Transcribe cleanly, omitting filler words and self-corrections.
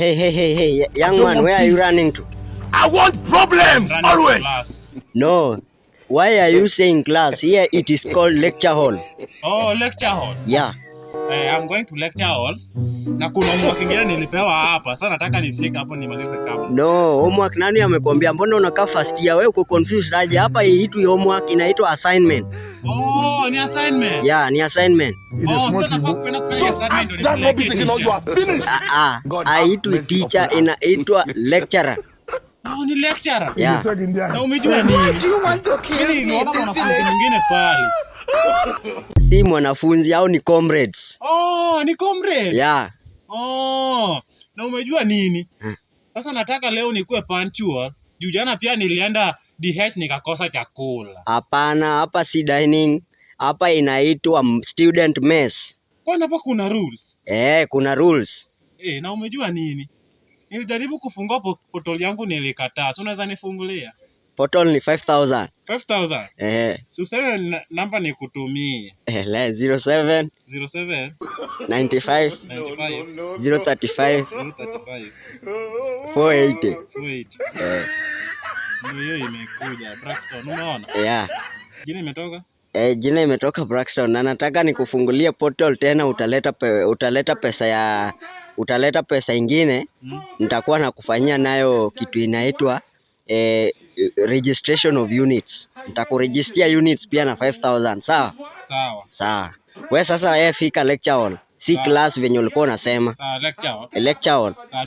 Hey, hey, hey, hey, young Don't man, want where are you peace. Running to? I want problems Running to always. Class. No. Why are you saying class? Here it is called lecture hall. Oh, lecture hall. Yeah. Eh, I'm going to lecture hall. Na kuna homework ingine nilipewa hapa. Sasa nataka nifike hapo nimalize kabla. No, homework nani amekwambia? Mbona unakaa first year? Wewe uko confused aje? Hapa haiitwi homework, inaitwa assignment. Oh, ni assignment. Yeah, ni assignment. It Oh, is sasa smoky. nafaa kwenda kufanya Don't assignment ask ndio that rubbish nipeleke again or you teacher. are finished. Ah, ah, God have haitwi mercy teacher, upon us. Inaitwa lecturer. Oh, ni lecturer. Yeah. Na umejua nini? Do you want to kill Mimi me niliona in this mwanafunzi village? Mwingine pale. Si mwanafunzi au ni comrades. Oh, ni comrade. Yeah. Oh, na umejua nini? Hmm. Sasa nataka leo nikuwe punctual. Juu jana pia nilienda DH nikakosa chakula. Hapana, hapa si dining. Hapa inaitwa student mess. Kwani hapa kuna rules? Eh, kuna rules. Eh, na umejua nini? Nilijaribu kufungua portal yangu, nilikataa. Si unaweza nifungulia? Portal ni 5000. 5000. Eh, Si useme namba nikutumie. Eh, le 07 07 95 95 035 035 480. 480. Eh, Ndio hiyo imekuja. Braxton, umeona? Yeah. Jina imetoka? Eh, jina imetoka Braxton na nataka nikufungulie portal tena, utaleta pesa ingine. Nitakuwa nakufanyia nayo kitu inaitwa registration of units. Nitakuregistia units pia na 5000, sawa? Sawa. Sawa. We sasa fika lecture hall, si Sawa. Class venye ulikuwa unasema. Sawa, lecture hall. Lecture hall. Sawa.